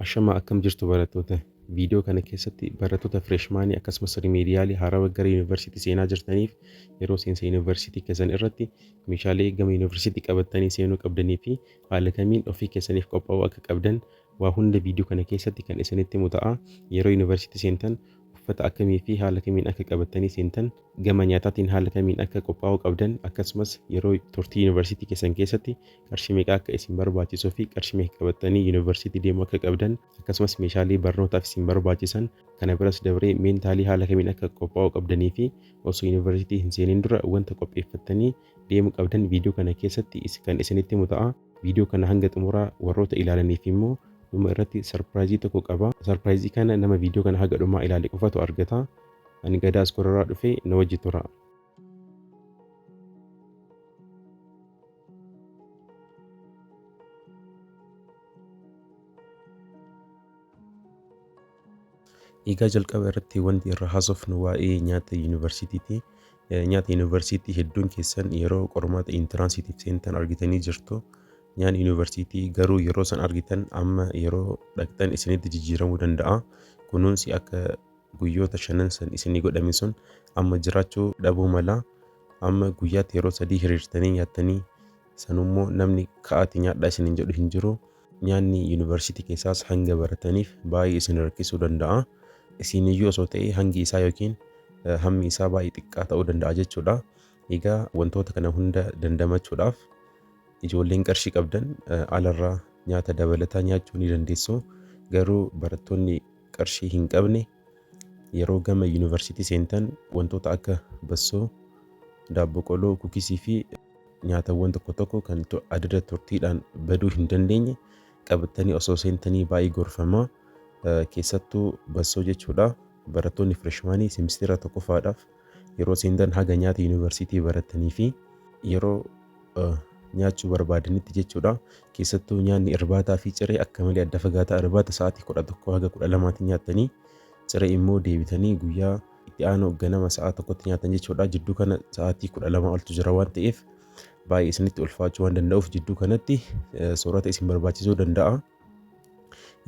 Ashamaa, akkam jirtu barattoota? Viidiyoo kana keessatti barattoota freshmaanii akkasumas remedialii haarawaa gara yuunivarsiitii seenaa jirtaniif yeroo seensa yuunivarsiitii keessan irratti meeshaalee gama yuunivarsiitii qabattanii seenuu qabdanii fi haala kamiin ofii keessaniif qophaa'uu akka qabdan waa hunda viidiyoo kana keessatti kan isinitti himu ta'a. Yeroo yuunivarsiitii seentan uffata akkamii fi haala kamiin akka qabattanii seentan, gama nyaataatiin haala kamiin akka qophaa'uu qabdan, akkasumas yeroo turtii yuunivarsiitii keessan keessatti qarshii meeqa akka isin barbaachisuu fi qarshii meeqa qabattanii yuunivarsiitii deemuu akka qabdan, akkasumas meeshaalee barnootaaf isin barbaachisan, kana biras dabree mentalii haala kamiin akka qophaa'uu qabdanii fi osoo yuunivarsiitii hin seenin dura wanta qopheeffattanii deemuu qabdan viidiyoo kana keessatti kan isinitti himu ta'a. Viidiyoo kana hanga xumuraa warroota ilaalaniif immoo dhuma irratti surpriseii tokko qaba. Surpriseii kana nama viidiyoo kana haga dhumaa ilaale qofatu argata. Ani Gadaa Iskoorarraa dhufe, na wajji tura. Egaa jalqaba irratti wanti irra haasofnu waa'ee nyaata yuunivarsiitiiti. Nyaata yuunivarsiitii hedduun keessan yeroo qormaata entranceiitiif seentan argitanii jirtu. Nyaanni yuunivarsiitii garuu yeroo san argitan amma yeroo dhaqxan isinitti jijjiiramuu danda'a. Kunuunsi akka guyyoota shanan san isinii godhame sun amma jiraachuu dhabuu mala. Amma guyyaatti yeroo 3 hiriirtanii nyaattanii, sanummoo namni ka'aati nyaadhaa isiniin jedhu hin jiru. Nyaanni yuunivarsiitii keessaas hanga barataniif baay'ee isin rakkisuu danda'a. Isiniyyuu osoo ta'ee hangi isaa yookiin hammi isaa baay'ee xiqqaa ta'uu danda'a jechuudha. Egaa wantoota kana hunda dandamachuudhaaf ijoolleen qarshii qabdan alarraa nyaata dabalataa nyaachuu ni dandeessu. Garuu barattoonni qarshii hin qabne yeroo gama yuunivarsiitii seentan wantoota akka bassoo, daabboo qoloo, kukisii fi nyaatawwan tokko tokko kan adada turtiidhaan baduu hin dandeenye qabattanii osoo seentanii baay'ee gorfama. Keessattuu bassoo jechuudha. Barattoonni freshmaanii seemisteera tokkoffaadhaaf yeroo seentan haga nyaata yuunivarsiitii baratanii fi yeroo nyaachuu barbaadanitti jechuudha. Keessattuu nyaanni irbaataa fi ciree akka malee adda fagaataa. Irbaata sa'aatii 11 haga 12tti nyaattanii, ciree immoo deebitanii guyyaa itti aanu ganama sa'a 1tti nyaatan jechuudha. Jidduu kana sa'aatii 12 oltu jira waan ta'eef baay'ee isinitti ulfaachuu waan danda'uuf jidduu kanatti soorata isin barbaachisuu danda'a.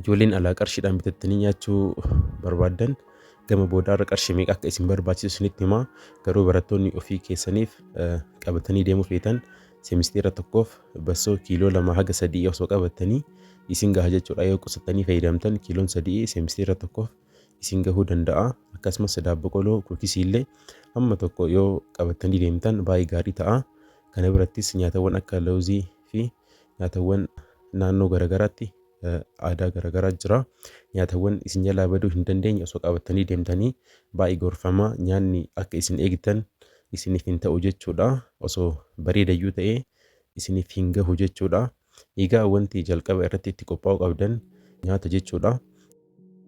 Ijoolleen alaa qarshiidhaan bitattanii nyaachuu barbaaddan gama boodaarra qarshii meeqa akka isin barbaachisu isinitti himaa. Garuu barattoonni ofii keessaniif qabatanii deemuu feetan seemisteera tokkoof bassoo kiiloo 2 haga 3 osoo qabattanii isin gaha jechuudha. Yoo qusattanii fayyadamtan kiiloon 3 seemisteera tokkoof isin gahuu danda'a. Akkasumas daabboo qoloo, kukisii illee hamma tokko yoo qabattanii deemtan baay'ee gaarii ta'a. Kana birattis nyaatawwan akka lawuzii fi nyaatawwan naannoo garaagaraatti aadaa garaagaraa jira. Nyaatawwan isin jalaa baduu hin dandeenye osoo qabattanii deemtanii baay'ee gorfama. Nyaanni akka isin eegdan isiniif hin ta'u jechuudha. Osoo bareedayyuu ta'ee isiniif hin gahu jechuudha. Egaa wanti jalqaba irratti itti qophaa'uu qabdan nyaata jechuudha.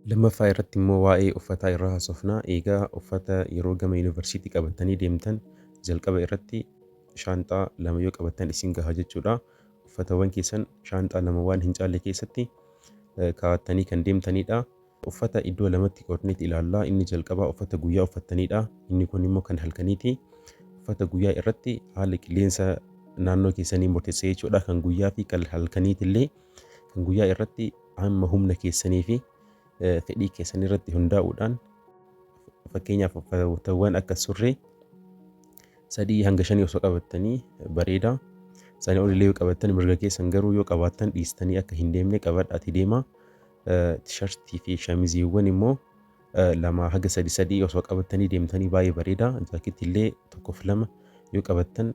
Lammaffaa irratti immoo waa'ee uffataa irraa haasofna. Egaa uffata yeroo gama yuunivarsiitii qabattanii deemtan jalqaba irratti shaanxaa 2 yoo qabattan isin gaha jechuudha. Uffatawwan keessan shaanxaa 2 waan hin caalle keessatti kaa'attanii kan deemtanidha. Uffata iddoo lamatti qoodneeti ilaalla. Inni jalqabaa uffata guyyaa uffattanidha. Inni kun immoo kan halkaniiti. Uffata guyyaa irratti haala qilleensa naannoo keessanii murteessa jechuudha. Kan guyyaa fi kan halkaniitillee kan guyyaa irratti hamma humna keessanii fi fedhii keessan irratti hundaa'uudhaan, fakkeenyaaf uffatawwan akka surree 3 hanga 5 osoo qabattanii bareeda. Sanii olillee yoo qabattan mirga keessan, garuu yoo qabaattan dhiistanii akka hin deemne qabadhaatii deema. Tishartii fi shamiziiwwan immoo 2 haga 3 osoo qabattanii deemtanii baay'ee bareeda. Jaaketii illee tokkoof lama yoo qabattan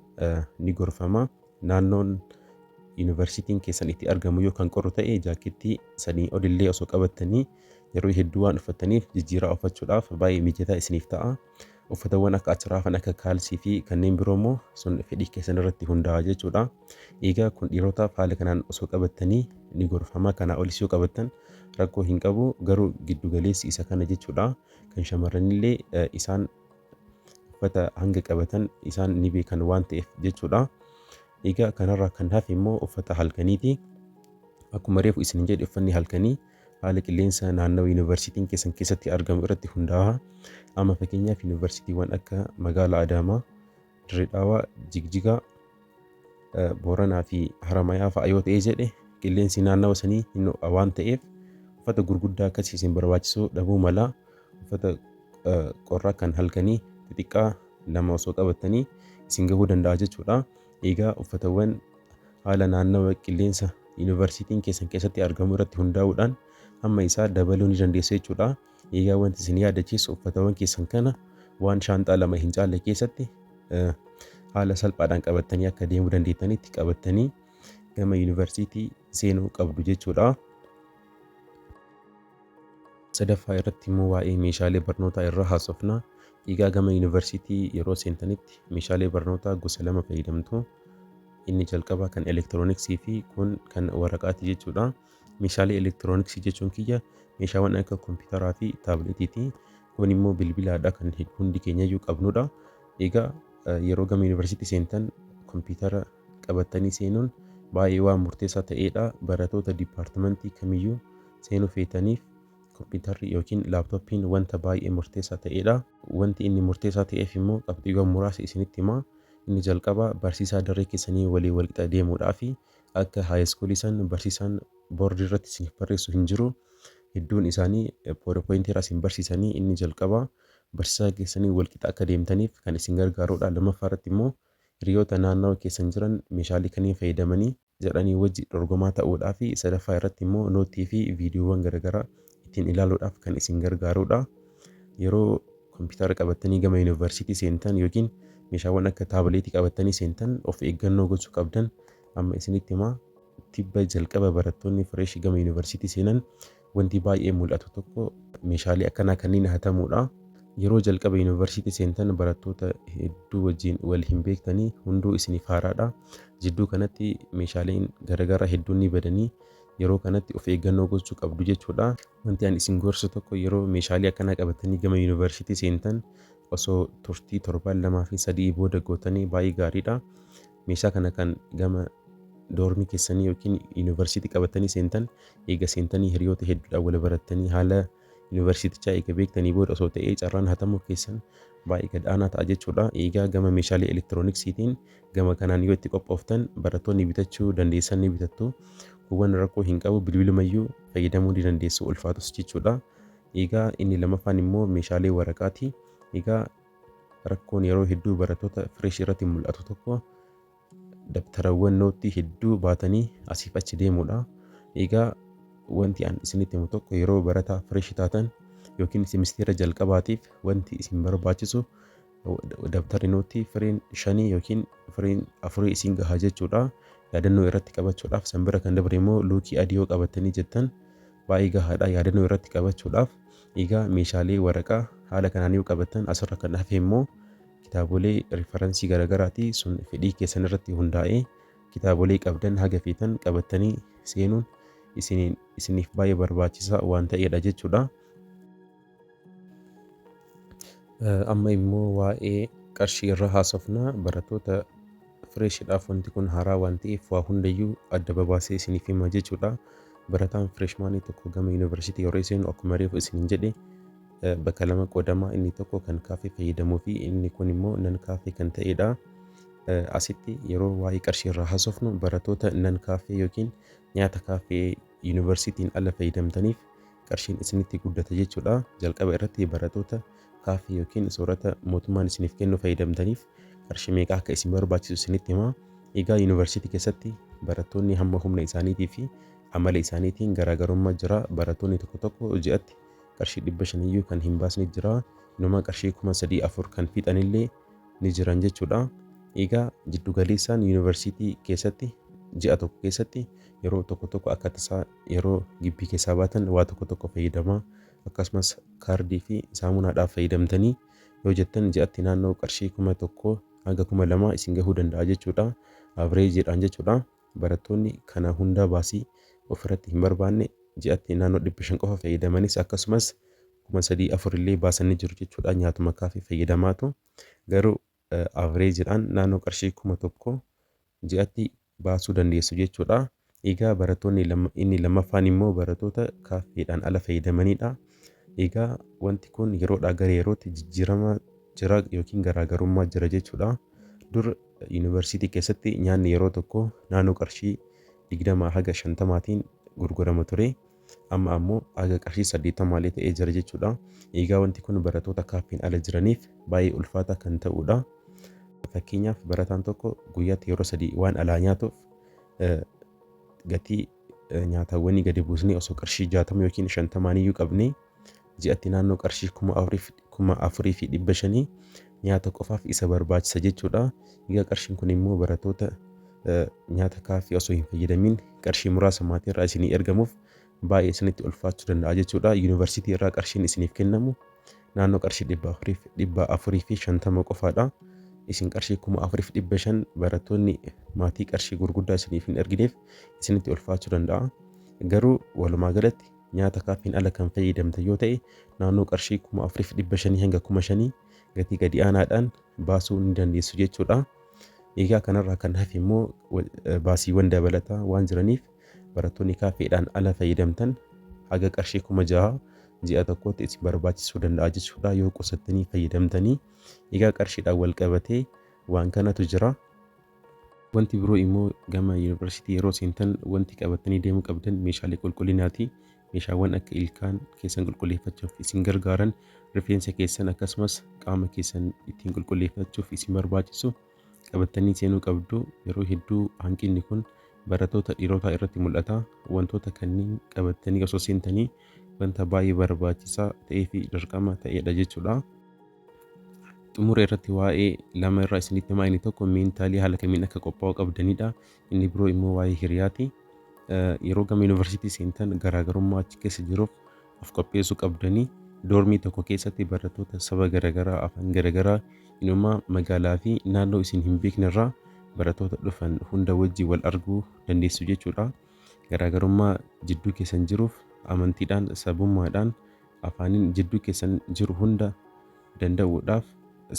ni gorfama. Naannoon yuunivarsiitiin keessan itti argamu yoo kan qorru ta'e jaaketii sanii olillee osoo qabattanii yeroo hedduu waan uffattaniif jijjiiraa uffachuudhaaf baay'ee mijataa isiniif ta'a. Uffatawwan akka achiraafan, akka kaalsii fi kanneen biroo immoo sun fedhii keessan irratti hundaa'a jechuudha. Egaa kun dhiirotaaf haala kanaan osoo qabattanii ni gorfama. Kanaa olis yoo qabattan rakkoo hin qabu, garuu giddu galeessi isa kana jechuudha. Kan shamarranillee isaan uffata hanga qabatan isaan ni beekan waan ta'eef jechuudha. Egaa kanarraa kan hafe immoo uffata halkaniiti. Akkuma reefu isin jedhe, uffanni halkanii haala qilleensa naannawa yuunivarsiitiin keessan keessatti argamu irratti hundaa'a. Amma fakkeenyaaf yuunivarsiitiiwwan akka magaalaa Adaamaa, Dirree Dhaawaa, Jigjigaa, Booranaa fi Haramayaa fa'a yoo ta'e jedhe, qilleensi naannawa sanii hin ho'a waan ta'eef uffata Uffata gurguddaa akkasii isin barbaachisuu dhabuu mala. Uffata qorraa kan halkanii xixiqqaa lama osoo qabattanii isin gahuu danda'a jechuudha. Egaa uffatawwan haala naannawa qilleensa yuunivarsiitiin keessan keessatti argamu irratti hundaa'uudhaan hamma isaa dabaluu ni dandeessu jechuudha. Egaa wanti isin yaadachiisu, uffatawwan keessan kana waan shaanxaa 2 hin caalle keessatti haala salphaadhaan qabattanii akka deemuu dandeettanitti qabattanii gama yuunivarsiitii seenuu qabdu jechuudha. Sadaffaa irratti immoo waa'ee meeshaalee barnootaa irraa haasofna. Egaa gama yuunivarsiitii yeroo seentanitti meeshaalee barnootaa gosa lama fayyadamtu. Inni jalqabaa kan elektirooniksii fi kun kan waraqaati jechuudha. Meeshaalee elektirooniksii jechuun kiyya meeshaawwan akka kompiitaraa fi taabletiiti. Kun immoo bilbilaadha, kan hundi keenyayyuu qabnudha. Egaa yeroo gama yuunivarsiitii seentan kompiitara qabattanii seenuun baay'ee waan murteessaa ta'edha. Barattoota dipaartimentii kamiyyuu seenuu feetaniif kompiitarri yookiin laaptooppiin wanta baay'ee murteessaa ta'edha. Wanti inni murteessaa ta'eef immoo qabxiiwwan muraasa isinitti hima. Inni jalqabaa barsiisaa daree keessanii walii walqixa deemuudhaa fi akka high schoolii san barsiisaan boordii irratti isiniif barreessu hin jiru. Hedduun isaanii PowerPointii irraa isin barsiisanii. Inni jalqabaa barsiisaa keessanii walqixa akka deemtaniif kan isin gargaarudha. Lammaffaa irratti immoo hiriyoota naannawa keessan jiran meeshaalee kanneen fayyadamanii jedhanii wajji dorgomaa ta'uudhaa fi sadaffaa irratti immoo nootii fi viidiyoowwan garaagaraa ittiin ilaaluudhaaf kan isin gargaarudha. Yeroo kompiitara qabattanii gama yuunivarsiitii seentan yookiin meeshaawwan akka taabileetii qabattanii seentan of eeggannoo gochuu qabdan amma isinitti himaa. Tibba jalqaba barattoonni fresh gama yuunivarsiitii seenan wanti baay'ee mul'atu tokko meeshaalee akkanaa kanneen hatamuudha. Yeroo jalqaba yuunivarsiitii seentan barattoota hedduu wajjin wal hin beektanii, hunduu isiniif haaraadha. Jidduu kanatti meeshaaleen garaagaraa hedduun ni badanii, yeroo kanatti of eeggannoo gochuu qabdu jechuudha. Wanti ani isin gorsu tokko, yeroo meeshaalee akkanaa qabatanii gama yuunivarsiitii seentan osoo turtii torban 2 fi 3 booda gootanii baay'ee gaariidha. Meeshaa kana kan gama doormii keessanii yookiin yuunivarsiitii qabatanii seentan eega seentanii hiriyoota hedduudhaan wal barattanii, haala yuunivarsiitichaa eega beektanii booda osoo ta'ee carraan hatamuu keessan baay'ee gad aanaa ta'a jechuudha. Egaa gama meeshaalee elektirooniksiitiin gama kanaan yoo itti qophooftan, barattoonni bitachuu dandeessan ni bitattu. Kuuwwan rakkoo hin qabu, bilbilumayyuu fayyadamuu ni dandeessu, ulfaatus jechuudha. Egaa inni lamaffaan immoo meeshaalee waraqaati. Egaa rakkoon yeroo hedduu barattoota fresh irratti mul'atu tokko dabtarawwan noottii hedduu baatanii asiif achi deemuudha. Egaa wanti an isinitti himu tokko, yeroo barataa fresh taatan yookiin simisteera jalqabaatiif wanti isin barbaachisu dabtarri noottii fireen 5 yookiin fireen 4 isin gaha jechuudha. Yaadannoo irratti qabachuudhaaf. San bira kan dabre immoo luukii adii yoo qabattanii jettan baay'ee gahaadha yaadannoo irratti qabachuudhaaf. Egaa meeshaalee waraqaa haala kanaan yoo qabattan, asirra kan hafe immoo kitaabolee reference garaagaraati. Sun fedhii keessan irratti hundaa'ee kitaabolee qabdan haga feetan qabattanii seenuun isiniif baay'ee barbaachisaa waan ta'eedha jechuudha. Amma immoo waa'ee qarshii irra haasofna. Barattoota freshiidhaaf wanti kun haaraa waan ta'eef waa hundayyuu adda babaasee isiniif hima jechuudha. Barataan freshmanii tokko gama yuunivarsiitii yeroo seenu, akkuma reefu isiniin jedhe, bakka lama qoodama. Inni tokko kan cafe fayyadamuu fi inni kun immoo non cafe kan ta'edha. Asitti yeroo waa'ee qarshii irraa haasofnu, barattoota non cafe yookiin nyaata cafe yuunivarsiitiin ala fayyadamtaniif qarshiin isinitti guddata jechuudha. Jalqaba irratti barattoota cafe yookiin soorata mootummaan isiniif kennu fayyadamtaniif qarshii meeqa akka isin barbaachisu isinitti hima. Egaa yuunivarsiitii keessatti barattoonni hamma humna isaaniitii fi amala isaaniitiin garaagarummaa jira. Barattoonni tokko tokko ji'atti qarshii 500 iyyuu kan hin baasne jira. Inuma qarshii 3000, 4000 kan fixanillee ni jiran jechuudha. Egaa jiddugaleessaan yuunivarsiitii keessatti ji'a tokko keessatti yeroo tokko tokko akka tasaa yeroo gibbii keessaa baatan waa tokko tokko fayyadamaa, akkasumas kaardii fi saamunaadhaaf fayyadamtanii yoo jettan, ji'atti naannoo qarshii 1000 hanga 2000 isin gahuu danda'a jechuudha. Averageiidhaan jechuudha. Barattoonni kana hundaa baasii ofirratti hin barbaanne ji'atti naannoo 500 qofa fayyadamanis, akkasumas 3000, 4000 illee baasanii jiru jechuudha. Nyaatuma cafe fayyadamaatu garuu averageiidhaan naannoo qarshii 1000 ji'atti baasuu dandeessu jechuudha. Egaa barattoonni inni lammaffaan immoo barattoota cafeedhaan ala fayyadamanidha. Egaa wanti kun yeroodhaa gara yerootti jijjiirama jira yookiin garaagarummaa jira jechuudha. Dur yuunivarsiitii keessatti nyaanni yeroo tokko naannoo qarshii 20 haga 50tiin gurgurama ture. Amma ammoo haga qarshii 80 ta'ee jira jechuudha. Egaa wanti kun barattoota kaaffeen ala jiraniif baay'ee ulfaataa kan ta'udha. Fakkeenyaaf, barataan tokko guyyaatti yeroo 3 waan alaa nyaatuuf, gatii nyaatawwanii gadi buusnee osoo qarshii 60 yookiin 50 iyyuu qabnee, ji'atti naannoo qarshii 4500 nyaata qofaaf isa barbaachisa jechuudha. Egaa qarshiin kun immoo barattoota nyaata kaaffee osoo hin fayyadamiin qarshii muraasa maatii irraa isinii ergamuuf baay'ee isinitti ulfaachuu danda'a jechuudha. Yuunivarsiitii irraa qarshiin isiniif kennamu naannoo qarshii 450 qofaadha. Isin qarshii 4500 barattoonni maatii qarshii gurguddaa isiniif hin ergineef isinitti ulfaachuu danda'a. Garuu walumaa galatti nyaata kaaffeen ala kan fayyadamtan yoo ta'e, naannoo qarshii 4500 hanga 5000 gatii gadi aanaadhaan baasuu ni dandeessu jechuudha. Egaa kanarraa kan hafe immoo baasiiwwan dabalataa waan jiraniif, barattoonni kaaffeedhaan ala fayyadamtan haga qarshii 6000 ji'a tokkotti isin barbaachisuu danda'a jechuudha yoo qusattanii fayyadamtanii. Egaa qarshiidhaan wal qabatee waan kanatu jira. Wanti biroo immoo gama yuunivarsiitii yeroo seentan wanti qabattanii deemuu qabdan meeshaalee qulqullinaati. Meeshaawwan akka ilkaan keessan qulqulleeffachuuf isin gargaaran, rifeensa keessan akkasumas qaama keessan ittiin qulqulleeffachuuf isin barbaachisu qabattanii seenuu qabdu. Yeroo hedduu hanqinni kun barattoota dhiirotaa irratti mul'ata. Wantoota kanneen qabattanii osoo seentanii wanta baay'ee barbaachisaa ta'ee fi dirqama ta'edha jechuudha. Xumura irratti waa'ee lama irraa isinitti himaa. Inni tokko mentally haala kamiin akka qophaa'uu qabdanidha. Inni biroo immoo waa'ee hiriyaati. Yeroo gama yuunivarsiitii seentan garaagarummaa achi keessa jiruuf of qopheessuu qabdanii. Dormii tokko keessatti barattoota saba garaagaraa, afaan garaagaraa, inumaa magaalaa fi naannoo isin hin beekne irraa barattoota dhufan hunda wajjin wal arguu dandeessu jechuudha. Garaagarummaa jidduu keessan jiruuf amantiidhaan, sabummaadhaan, afaaniin jidduu keessan jiru hunda danda'uudhaaf,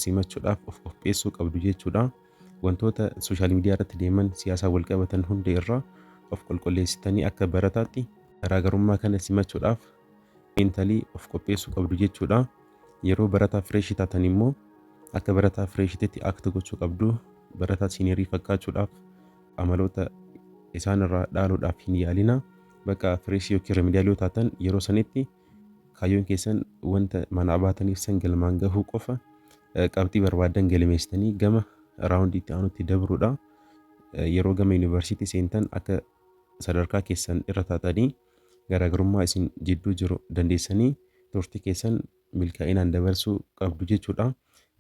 simachuudhaaf of qopheessuu qabdu jechuudha. Wantoota social media irratti deeman, siyaasaan wal qabatan hunda irraa of qulqulleessitanii akka barataatti garaagarummaa kana simachuudhaaf mentally of qopheessuu qabdu jechuudha. Yeroo barataa freshii taatan immoo akka barataa freshiitti act gochuu qabdu. Barataa seniorii fakkaachuudhaaf, amaloota isaan irraa dhaaluudhaaf hin yaalina. Bakka freshii yookiin remedial yoo taatan, yeroo sanitti kaayyoon keessan wanta manaa baataniif san galmaan gahuu qofa, qabxii barbaadan galmeessitanii gama roundii itti aanutti dabruudha. Yeroo gama yuunivarsiitii seentan akka sadarkaa keessan irra taatanii garaagarummaa isin jidduu jiru dandeessanii turtii keessan milkaa'inaan dabarsuu qabdu jechuudha.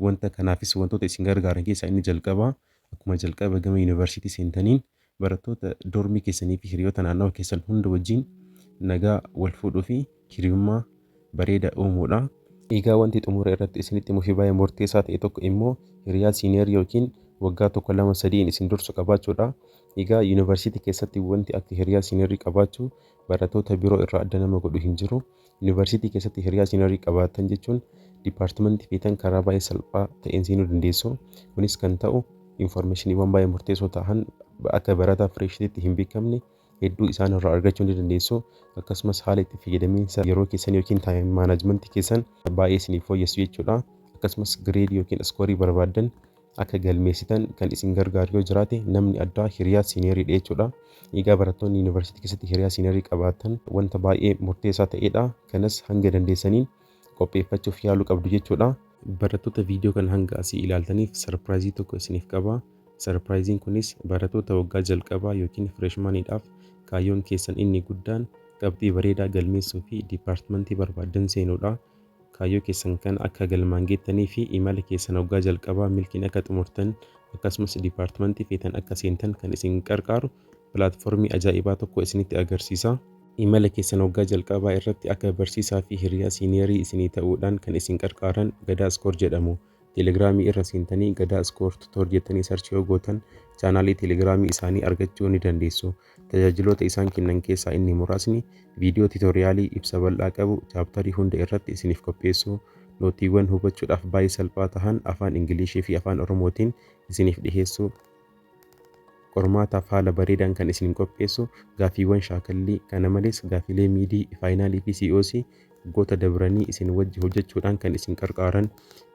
Wanta kanaafis wantoota isin gargaaran keessaa inni jalqabaa, akkuma jalqaba gama yuunivarsiitii seentaniin barattoota dormii keessanii fi hiriyoota naannawa keessan hunda wajjin nagaa wal fuudhuu fi hiriyummaa bareeda uumuudha. Egaa wanti xumura irratti isinitti himuu fi baay'ee murteessaa ta'e tokko immoo hiriyaa senior yookiin waggaa tokko, lama, sadiin isin dursu qabaachuudha. Egaa yuunivarsiitii keessatti wanti akka hiriyaa seniorii qabaachuu barattoota biroo irraa adda nama godhu hin jiru. Yuunivarsiitii keessatti hiriyaa seniorii qabaatan jechuun departmentii feetan karaa baay'ee salphaa ta'een seenuu dandeessu. Kunis kan ta'u informationiiwwan baay'ee murteessoo ta'an akka barataa freshiitti hin beekamne hedduu isaan irraa argachuu ni dandeessu. Akkasumas haala itti fayyadamiinsa yeroo keessan yookiin time managementii keessan baay'ee isiniif fooyyessu jechuudha. Akkasumas gradeii yookiin scoreii barbaaddan akka galmeessitan kan isin gargaaru yoo jiraate, namni addaa hiriyaa senioriidha jechuudha. Egaa barattoonni yuunivarsiitii keessatti hiriyaa seniorii qabaatan wanta baay'ee murteessaa ta'edha. Kanas hanga dandeessaniin qopheeffachuuf yaaluu qabdu jechuudha. Barattoota viidiyoo kana hanga asii ilaaltaniif surpriseii tokko isiniif qaba. Surpriseiin kunis barattoota waggaa jalqabaa yookiin freshmaniidhaaf kaayyoon keessan inni guddaan qabxii bareedaa galmeessuu fi departmentii barbaaddan seenuudha. Kaayyoo keessan kana akka galmaan geettanii fi imala keessan waggaa jalqabaa milkiin akka xumurtan, akkasumas departmentii feetan akka seentan kan isin qarqaaru platformii ajaa'ibaa tokko isinitti agarsiisa. Imala keessan waggaa jalqabaa irratti akka barsiisaa fi hiriyaa seniorii isinii ta'uudhaan kan isin qarqaaran Gadaa Score jedhamu. Telegramii irra seentanii Gadaa Score Tutor jettanii search yoo gootan channelii Telegramii isaanii argachuu ni dandeessu. Tajaajiloota isaan kennan keessaa inni muraasni viidiyoo tutorialii ibsa bal'aa qabu chapterii hunda irratti isiniif qopheessuu, noteiiwwan hubachuudhaaf baay'ee salphaa tahan afaan Ingilishii fi afaan Oromootiin isiniif dhiheessuu, qormaataaf haala bareedaan kan isin qopheessu gaaffiiwwan shaakallii, kana malees gaaffiilee midii, finalii fi COC waggoota dabranii isin wajji hojjechuudhaan kan isin qarqaaran,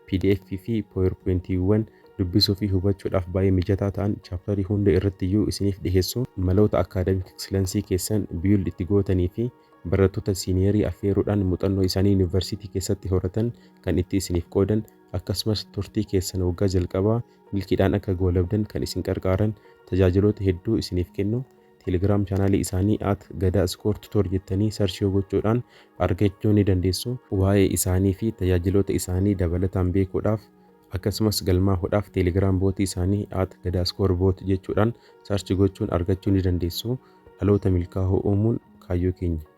PDF fi PowerPointiiwwan dubbisuu fi hubachuudhaaf baay'ee mijataa ta'an chapterii hunda irrattiyyuu isiniif dhiheessu, maloota academic excellenceii keessan build itti gootanii fi Barattoota senior affeeruudhaan muuxannoo isaanii yuunivarsiitii keessatti horatan kan itti isiniif qoodan, akkasumas turtii keessan waggaa jalqabaa milkiidhaan akka goolabdan kan isin qarqaaran tajaajiloota hedduu isiniif kennu. Telegram channelii isaanii @GadaaScoreTutor jettanii search gochuudhaan argachuu ni dandeessu. Waa'ee isaanii fi tajaajiloota isaanii dabalataan beekuudhaaf, akkasumas galmaahuudhaaf, Telegram botii isaanii @GadaascoreBot jechuudhaan search gochuun argachuu ni dandeessu. Dhaloota milkaa'uu uumuun kaayyoo keenya.